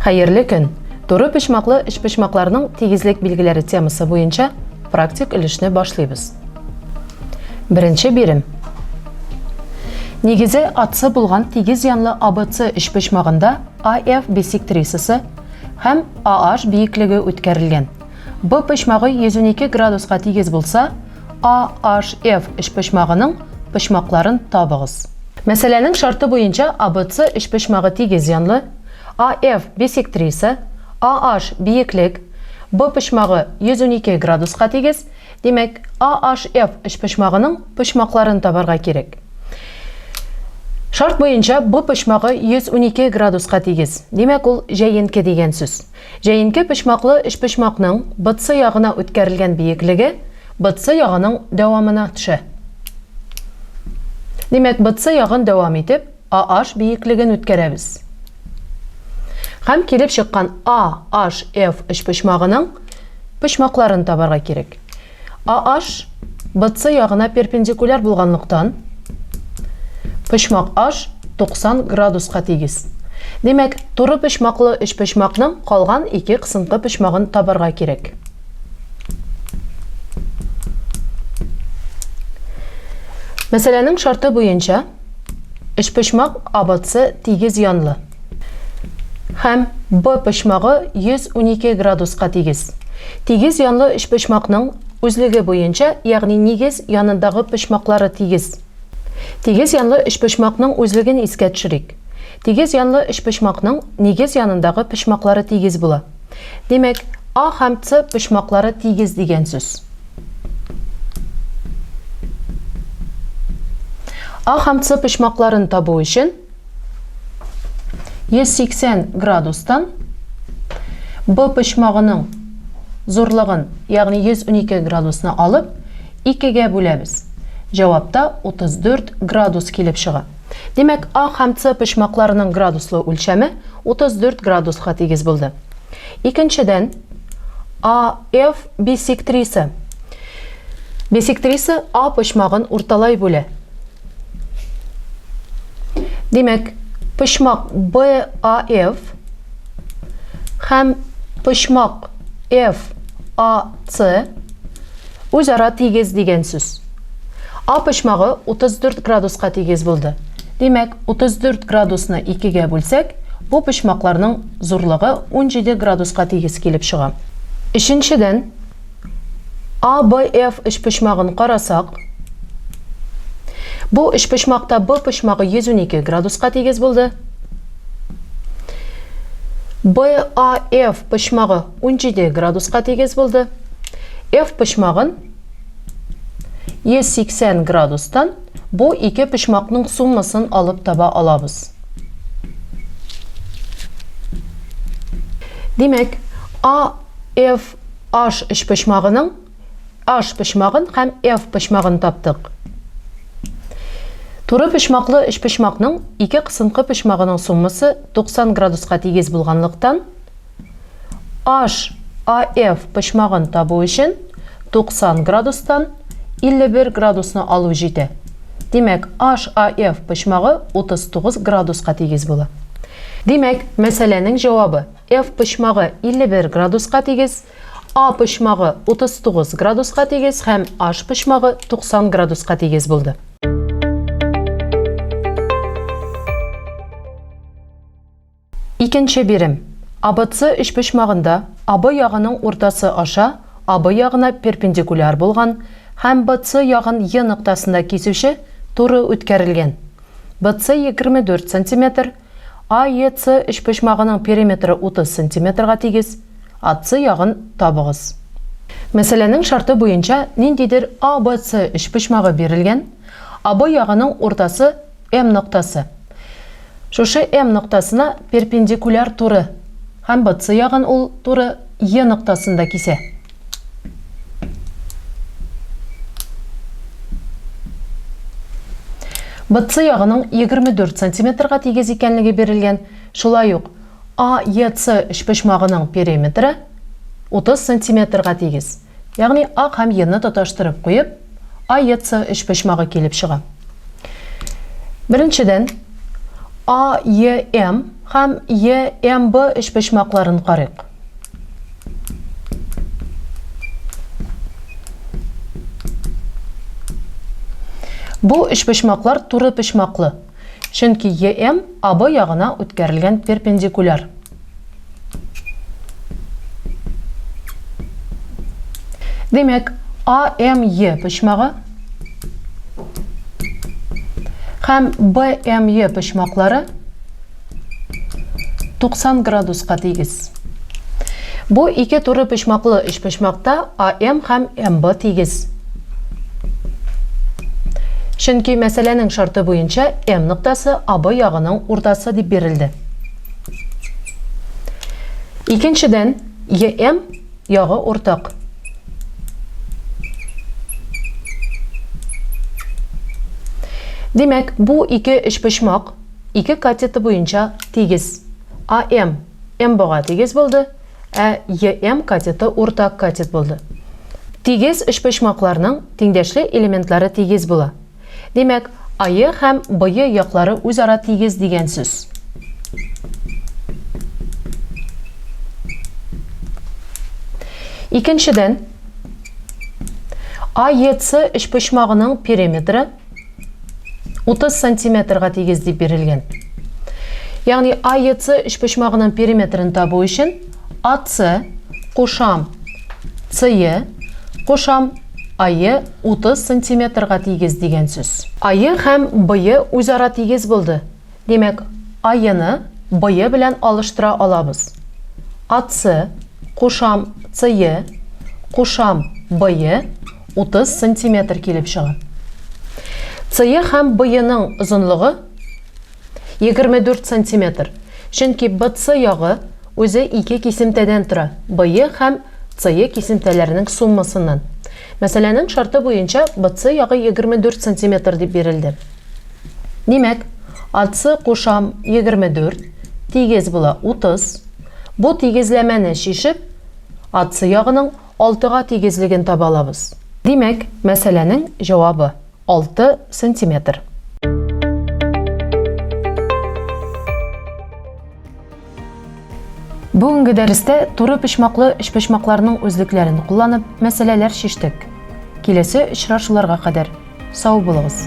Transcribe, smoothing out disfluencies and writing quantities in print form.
Хәерле көн! Туры почмаклы өчпочмакларның тигезлек билгеләре темасы буенча практик өлешне башлыйбыз. Беренче бирем. Нигезе АЦ булган тигез янлы АБЦ өчпочмагында АФ бисектрисасы һәм АH биеклеге үткәрелгән. Б почмагы 112 градуска тигез булса, AHF өчпочмагының почмакларын табыгыз. Мәсьәләнең шарты буенча ABC өчпочмагы тигез янлы, AF бисектриса, AH биеклек, B почмагы 112 градуска тигез, димәк, AHF өчпочмагының почмакларын табарга кирәк. Шарт буенча B почмагы 112 градуска тигез, димәк, ул җәенке дигән сүз. Җәенке почмаклы өчпочмакның BC ягына үткәрелгән биеклеге BC ягының дәвамына төшә. Димәк, BC ягын дәвам итеп, AH биеклеген үткәрәбез. Һәм килеп чыккан AHF өчпочмагының почмакларын табарга кирәк. AH BC ягына перпендикуляр булганлыктан, почмак H 90 градуска тигез. Димәк, туры почмаклы өчпочмакның калган ике кысынкы почмагын табарга кирәк. Мәсьәләнең шарты буенча, өчпочмак ABC тигез янлы һәм B почмагы 112 градуска тигез. Тигез янлы өчпочмакның үзлеге буенча, ягъни нигез янындагы почмаклары тигез. Тигез янлы өчпочмакның үзлеген искә төшерик. Тигез янлы өчпочмакның нигез янындагы почмаклары тигез була. Димәк, А һәм С почмаклары тигез дигән сүз. А һәм С почмакларын табу өчен 180 градустан Б почмагының зурлыгын, ягъни 112 градусны алып, 2-гә бүләбез. Җавапта 34 градус килеп чыга. Димәк, А һәм С почмакларының градуслы үлчәме 34 градуска тигез булды. Икенчедән, АФ бисектриса. Бисектриса А почмагын урталай бүлә. Димәк, почмак BAF һәм почмак FAC үзара тигез дигән сүз. А почмагы 34 градуска тигез булды. Димәк, 34 градусны 2-гә бүлсәк, бу почмакларның зурлыгы 17 градуска тигез килеп чыга. Өченчедән, ABF өчпочмагын карасак, бу өчпочмакта B почмагы 112 градуска тигез булды. BAF почмагы 17 градуска тигез булды. F почмагын 180 градустан бу ике почмакның суммасын алып таба алабыз. Димәк, AF H өчпочмагының H почмагын һәм F почмагын таптык. Туры почмаклы өчпочмакның ике кысынкы почмагының суммасы 90 градуска тигез булганлыктан, H AF почмагын табу өчен 90 градустан 51 градусны алу җитә. Димәк, HAF почмагы 39 градуска тигез була. Димәк, мәсьәләнең җавабы F почмагы 51 градуска тигез, А почмагы 39 градуска тигез һәм H почмагы 90 градуска тигез булды. Икенче бирем. АБЦ өчпочмагында АБ ягының уртасы аша АБ ягына перпендикуляр булган һәм БЦ ягын Е ноктасында кисүче туры үткәрелгән. БЦ 24 сантиметр, АЕЦ өчпочмагының периметры 30 сантиметрга тигез, АЦ ягын табыгыз. Мәсьәләнең шарты буенча ниндидер АБЦ өчпочмагы бирелгән, АБ ягының уртасы М ноктасы. Шушы М ноктасына перпендикуляр туры һәм БЦ ягын ул туры Е ноктасында кисә. БЦ ягының 24 сантиметрга тигез икәнлеге бирелгән, шулай ук АЕЦ өчпочмагының периметры 30 сантиметрга тигез. Ягъни А һәм Е-ны тоташтырып куеп, АЕЦ өчпочмагы килеп чыга. Беренчедән, АЕМ һәм ЕМБ өчпочмакларын карыйк. Бу өчпочмаклар туры почмаклы, чөнки ЕМ АБ ягына үткәрелгән перпендикуляр. Димәк, АМЕ почмагы һәм БМЕ почмаклары 90 градуска тигез. Бу ике туры почмаклы өчпочмакта АМ һәм МБ тигез. Чөнки мәсьәләнең шарты буенча М ноктасы АБ ягының уртасы дип бирелде. Икенчедән, ЕМ ягы уртак. Димәк, бу ике өчпочмак ике катеты буенча тигез. АМ МБга тигез булды, ә ЕМ катеты уртак катет булды. Тигез өчпочмакларның тиңдәшле элементлары тигез була. Димәк, АЕ һәм БЕ яклары үзара тигез дигән сүз. Икенчедән, АЕЦ өчпочмагының периметры 30 сантиметрга тигез дип бирелгән. Ягъни АЕЦ өчпочмагының периметрын табу өчен АЦ кушам ЦЕ кушам АЕ 30 сантиметрга тигез дигән сүз. АЕ һәм БЕ үзара тигез булды. Димәк, АЕны БЕ белән алыштыра алабыз. АЦ кушам ЦЕ кушам БЕ 30 сантиметр килеп чыга. ЦЕ һәм БЕның озынлыгы 24 сантиметр. Чөнки БЦ ягы үзе ике кисемтәдән тора, БЕ һәм ЦЕ кисемтәләренең суммасыннан. Мәсьәләнең шарты буенча БЦ ягы 24 сантиметр дип бирелде. Димәк, АЦ кушам 24 тигез була 30. Бу тигезләмәне чишеп, АЦ ягының 6-га тигезлеген таба алабыз. Димәк, мәсьәләнең җавабы 6 сантиметр. Бүгенге дәрестә туры почмаклы өчпочмакларның үзлекләрен кулланып мәсьәләләр чиштек. Киләсе очрашуларга кадәр сау булыгыз!